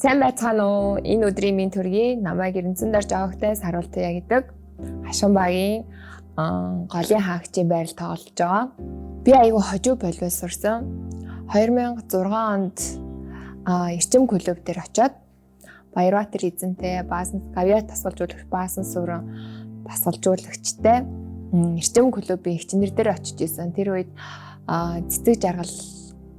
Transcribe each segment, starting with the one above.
Сайн байцгаана уу? Энэ өдрийн минь төргий намайг Эрдэнэцэн дор жоогтой Саруултуяа гэдэг Хашин багийн голын хаагчийн байрал тоглож байгаа. Би айгүй хожуу болиул сурсан. 2006 онд Эрчим клуб дээр очиод Баярбаатар эзэнтэй Баасан Гавьяа тасгалжуулагч Баасан сүрэн тасгалжуулагчтай Эрчим клубын хичнэр дээр очиж исэн. Тэр үед Цэцэг жаргал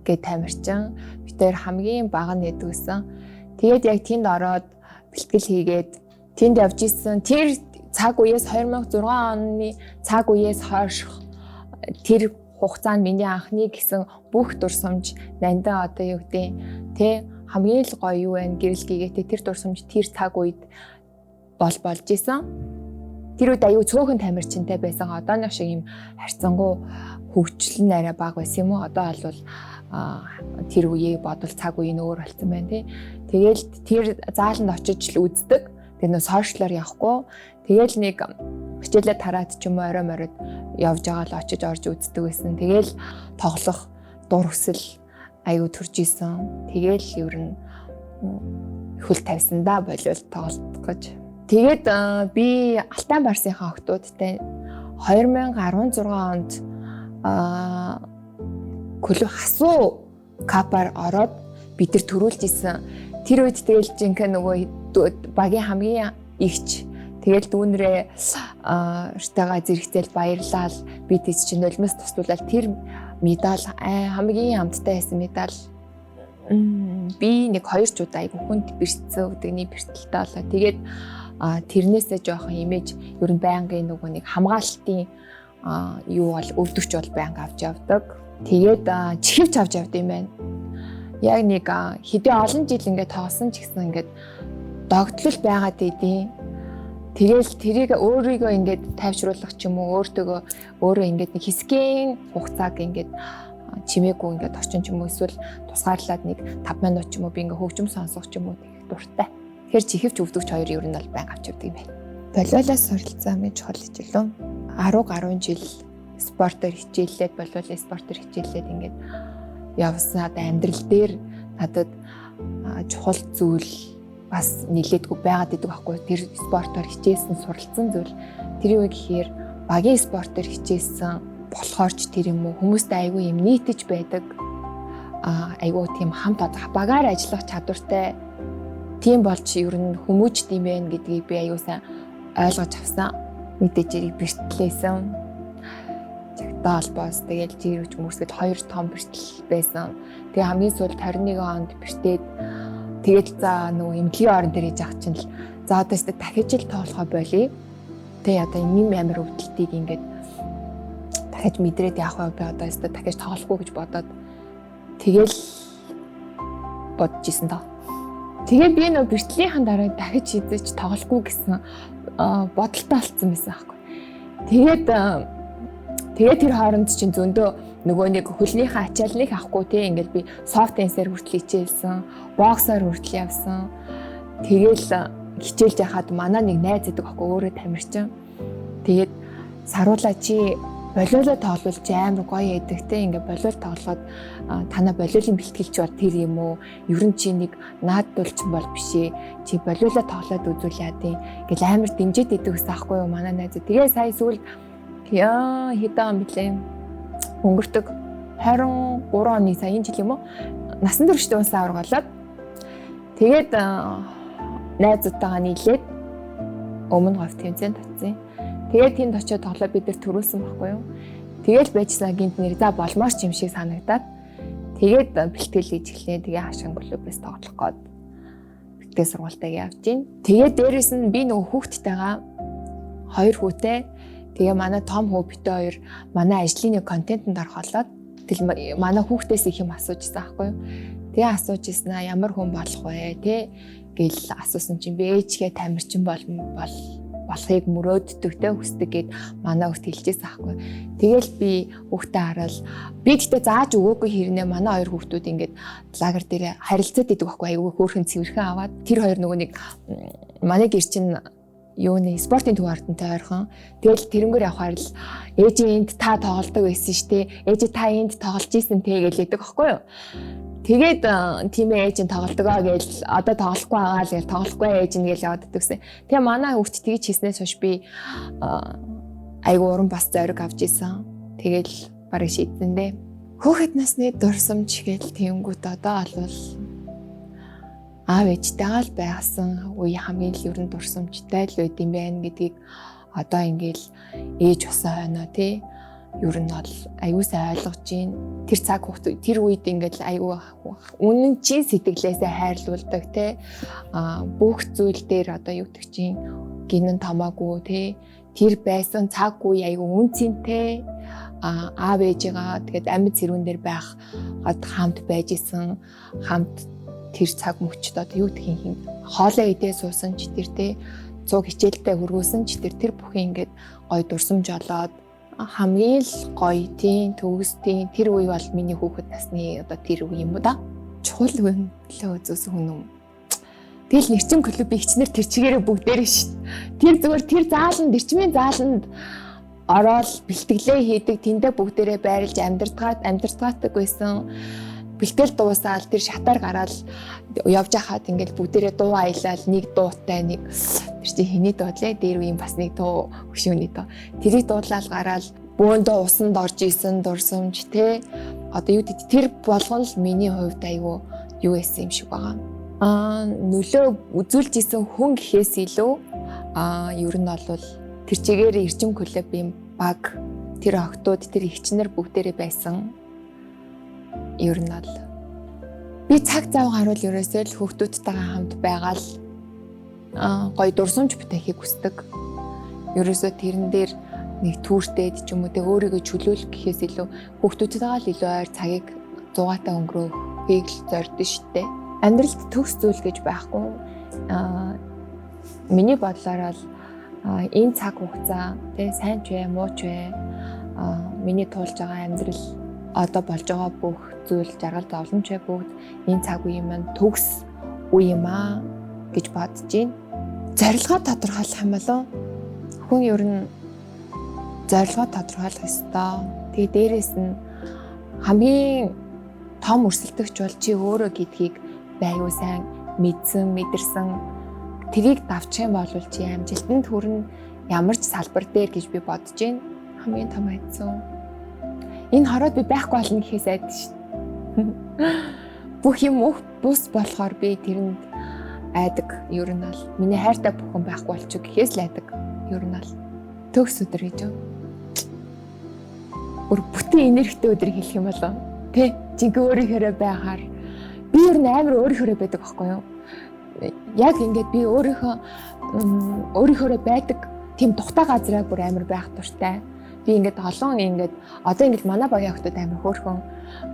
гэ тамирчин бид хоёр хамгийн бага нь ядгүйсэн. Тэгээд яг тэнд ороод бэлтгэл хийгээд тэнд явж исэн. Тэр цаг үеэс 2006 оны цаг үеэс хойш тэр хугацаанд миний анхны гэсэн бүх дурсамж нандин одоо юу гэдэг тэ хамгийн л гоё юу вэ гэрэл гээгээ тэр дурсамж тэр цаг үед болж исэн. Тэр үед аюу цөөхөн тамирчинтай байсан. Одооных шиг юм харьцангуй хөгжил нь арай бага байсан юм уу? Одоо бол тэр үеийг бодвол цаг үе нь өөр болсон байна тий. Тэгэл тэр зааланд очиж л үздэг. Тэр нөө сошиалар явахгүй. Тэгэл нэг хичээлээ тараад ч юм уу орой морид явж байгаа л очиж орж үздэг байсан. Тэгэл тоглох дур хүсэл аюу төрж исэн. Тэгэл ер нь хөл тавьсан да болиул тоглох гэж. Тэгээд би Алтан барсынхаа охтуудтай 2016 онд клуб хасуу капаар ороод бид нар төрүүлж исэн. Тэр үед тэгэл жинхэнэ нөгөө багийн хамгийн ихч тэгэл дүүнрээ штагаа зэрэгцээл баярлал би тийч чинь нулимс туслуулаад тэр медаль хамгийн амттай байсан медаль. Би нэг хоёр ч удаа айгу хүнд бэрцсэн өдөрний бэртэлтэй болоо. Тэгээд тэрнээсээ жоохон имиж ер нь байнгын нөгөө нэг хамгаалалтын юу бол өвдөгч бол байнга авч явдаг. Тэгээд чихвч авч явд юм байна. Яг нэг хэдий олон жил ингээд тоглосон ч гэсэн ингээд догтлол байгаад идэв. Тэгэл тэрийг өөрийгөө ингээд тайвшруулах ч юм уу өөртөөгөө өөрөө ингээд нэг хэсгийн хугацааг ингээд чимээгүй ингээд орчин ч юм уу эсвэл тусгаарлаад нэг 5 минут ч юм уу би ингээд хөгжим сонсох ч юм уу тэгэх дуртай. Тэгэхээр чихвч өвдөгч хоёр ер нь бол байнга авч явдаг юм байна. Болиулаас суралцсан хамгийн чухал хичээл үү? 10 гаруй жил спортоор хичээллээд болиулын спортоор хичээллээд ингээд явсан. Одоо амьдрал дээр надад чухал зүйл бас нилээдгүй байгаад идэг байхгүй. Тэр спортоор хичээлсэн, суралцсан зүйл тэр юу гэхээр багийн спортоор хичээлсэн болохоор ч тэр юм уу хүмүүстэй айгүй юм нийтэж байдаг. Айгүй тийм хамт багаар ажиллах чадвартай тийм болж ер нь хүмүүжд юм байна гэдгийг би аюу сайн ойлгож авсан. Мэдээж эрийг бэртлээсэн. Чагтаа холбоос тэгэл жирүүч мөрсгөл хоёр том бэртэл байсан. Тэгээ хамгийн сүүлд 21 онд бэртээд тэгэл за нөгөө эмнэлгийн орон дээр иж ах чинь л за одоо өстө дахиж л тоглохоо болиё. Тэ одоо ийм амар өвдөлтийг ингээд дахиж мэдрээд явах вэ? Би одоо өстө дахиж тоглохгүй гэж бодоод тэгэл бодож исэн доо. Тэгээ би нөгөө бэртлийнхэн дараа дахиж хийзэж тоглохгүй гэсэн бодолтой болсон байсан аахгүй. Тэгээд тэр хооронд чинь зөндөө нөгөө нэг хөлнийхээ ачаалныг авахгүй те ингээл би софт теннисээр хүртэл хичээлсэн, боксоор хүртэл явсан. Тэгэл хичээлж яхад манай нэг найз идэг аахгүй өөрөө тамирчин. Тэгээд Саруулаа чи болиулаа тоглол чи амар гоё яадаг те ингээ болиул тоглоод танаа болиулын бэлтгэлч бол тэр юм уу? Ер нь чи нэг наадуулчин бол биш ээ. Чи болиулаа тоглоод үзүүл яа тийм гэл амар дэмжиж идэг гэсэн аахгүй юу манай найз. Тэгээ сая сүүл яа хэдэн он блэ? Өнгөртөг 23 оны сая энэ жил юм уу? Насан туршдын улсын аварга болоод тэгээд найзуудтайгаа нийлээд өмнө говь тэмцээнд очсон. Тэгээд тэнд очиод тоглоо бид нар төрүүлсэн байхгүй юу? Тэгэл байжсан гинт нэр за болмоор ч юм шиг санагдаад тэгээд бэлтгэл хийж эхлэе. Тэгээ хашин клубээс тоглох гээд бэлтгэл сургуультайг явж гин. Тэгээд дээрэс нь би нөгөө хүүхдтэйгээ хоёр хүүтэй. Тэгээ манай том хүү битээ хоёр манай ажлын нэг контентэнд орох болоод тэл манай хүүхдээс их юм асууж ирсэн байхгүй юу? Тэгээ асууж ирсэн аа ямар хүн болох вэ те гэл асуусан чинь би ээжгээ тамирчин бол болохыг мөрөөддөг те хүсдэг гэд манай хүүхд хэлжсэн аахгүй. Тэгэл би хүүхдээ харал би гэхдээ зааж өгөөгүй хэрнээ манай хоёр хүүхдүүд ингээд лагер дээр харилцаад идэг байхгүй айгүй хөөрхөн цэвэрхэн аваад тэр хоёр нөгөө нэг манай гэр чинь юуны спортын төв ордонтой ойрхон. Тэгэл тэрнгээр явхаар л ээжээ энд та тоглодог байсан шүү дээ. Ээжээ та энд тоглож исэн те гэлээдэг аахгүй юу. Тэгээд тийм ээж нь тоглодог гэж одоо тоглохгүй байгаа л гэж тоглохгүй ээж нь гэж яваад идэгсэн. Тэгээ манай хүүхд тэгж хийснээс хойш би айгу уран бас зориг авч исэн. Тэгэл барыг шийдсэн дээ. Хүүхэд насны дурсамж гэл тэнгүүт одоо олвол аав ээжтэйгээ л байсан үе хамгийн л ер нь дурсамжтай л байд юм байна гэдгийг одоо ингээл ээж усан хойноо тий ер нь бол аюу сайн ойлгож гин. Тэр цаг хугацаа тэр үед ингээл аюу үнэн чинь сэтгэлээсээ хайрлуулдаг те а бүх зүйл дээр одоо юу гэдэг чинь гинэн томоогүй те тэр байсан цаг үе аюу үн цэнтэй аав ээжигаа тэгээд амьд сэрүүн дээр байх хамт байж исэн хамт тэр цаг мөчд одоо юу гэх юм хоолоо идээ суусан ч тэр те цуг хичээлдээ хөргөөсөн ч тэр бүхэн ингээд гой дурсамж олоод хамгийн л гоё тийм төгс тийм тэр үе бол миний хүүхэд насны одоо тэр үе юм уу да. Чухал үнэлээ үзүүлсэн хүн юм. Тэгэл нэрчин клуб ихчнэр тэр чигээрээ бүгдээрээ шít. Тэр зүгээр тэр зааланд эрчмийн зааланд ороод бэлтгэлээ хийдэг тэндээ бүгдээрээ байрлаж амьдртгаадаг байсан. Бэлтгэл дуусаал тэр шатаар гараал явж хахад ингээл бүгдээрээ дуу аялал нэг дуутай нэг тэр чинь хэний дуудлээ дээр үеийн бас нэг дуу хөшөөний дуу тэрийг дуудлал гараал бөөндөө усанд орж исэн дурсамж те одоо юу гэдэг тэр болгон л миний хувьд айгүй юу байсан юм шиг байгаа. Нөлөө үзүүлж исэн хүн гэхээс илүү ер нь бол тэр чигээр эрчим клубын баг тэр охтууд тэр эгчнэр бүгдээрээ байсан. Ер нь бол би цаг зав гарвал ерөөсөө л хүүхдүүдтэйгээ хамт байгаа л гоё дурсамж бүтээхийг хүсдэг. Ерөөсөө тэрэн дээр нэг түүртээд ч юм уу те өөрийгөө чөлөөлөх гэхээс илүү хүүхдүүдтэйгээ л илүү ойр цагийг зугаатай өнгөрөөхийг л зордсон шүү дээ. Амьдралд төгс зүйл гэж байхгүй. Миний бодлоор бол энэ цаг хугацаа те сайн ч вэ муу ч вэ миний туулж байгаа амьдрал одоо болж байгаа бүх зүйл жаргал зовлон ч бүгд энэ цаг үеийн маань төгс үе юм аа гэж бодож байна. Зорилгоо тодорхойлох юм болов хүн ер нь зорилгоо тодорхойлох ёстой. Тэгээ дээрэс нь хамгийн том өрсөлдөгч бол чи өөрөө гэдгийг аюу сайн мэдсэн, мэдэрсэн тэрийг давчих юм бол чи амжилтанд хүрнэ ямар ч салбар дээр гэж би бодож байна. Хамгийн том айдсан. Энэ хороод би байхгүй болно гэхээс айд шүү дээ. Бүх юм өөх бус болохоор би тэрэнд айдаг. Ер нь бол миний хайртай бүхэн байхгүй болчих гэхээс л айдаг. Ер нь бол төгс өдөр гэж юу. Бүр бүтэн энергитэй өдөр хэлэх юм болоо. Тэ жинхэнэ өөрийнхөөрөө байхаар би ер нь амар өөрийнхөөрөө байдаг байхгүй юу? Яг ингээд би өөрийнхөөрөө байдаг тийм тухтай газраа бүр амар байх дуртай. Би ингээд олон ингээд одоо ингээд манай багийн охтууд амар хөөрхөн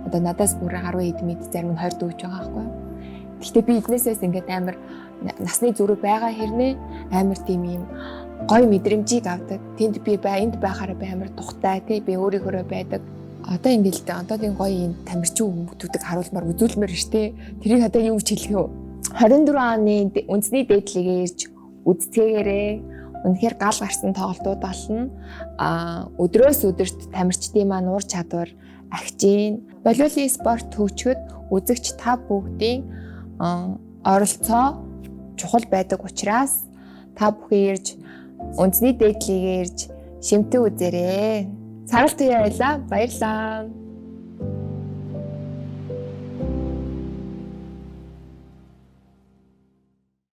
одоо надаас бүр 10 хэд мэд зарим нь 20 дүүж байгаа байхгүй юу. Гэхдээ би эднээсээс ингээд амар насны зүрх байгаа хэрнээ амар тийм юм гоё мэдрэмжийг авдаг. Тэнд би энд байхаараа би амар тухтай тий би өөрийнхөөрөө байдаг. Одоо ингээд л одоогийн гоё юм тамирчин хүмүүсүүдийг харуулмаар үзүүлмээр ш тий. Тэрийг одоо юу гэж хэлэх вэ? 24 оны үндэсний дээдлигээ ирж үзцгээгээрээ үнэхээр гал гарсан тоглолтууд болно. Өдрөөс өдөрт тамирчдын маань ур чадвар агчийн. Волейболын спорт хөгжөхөд үзэгч та бүгдийн оролцоо чухал байдаг учраас та бүхэн ирж үндэсний дээдлигээ ирж шимтэн үзээрэй. Сарал туяа байлаа. Баярлалаа.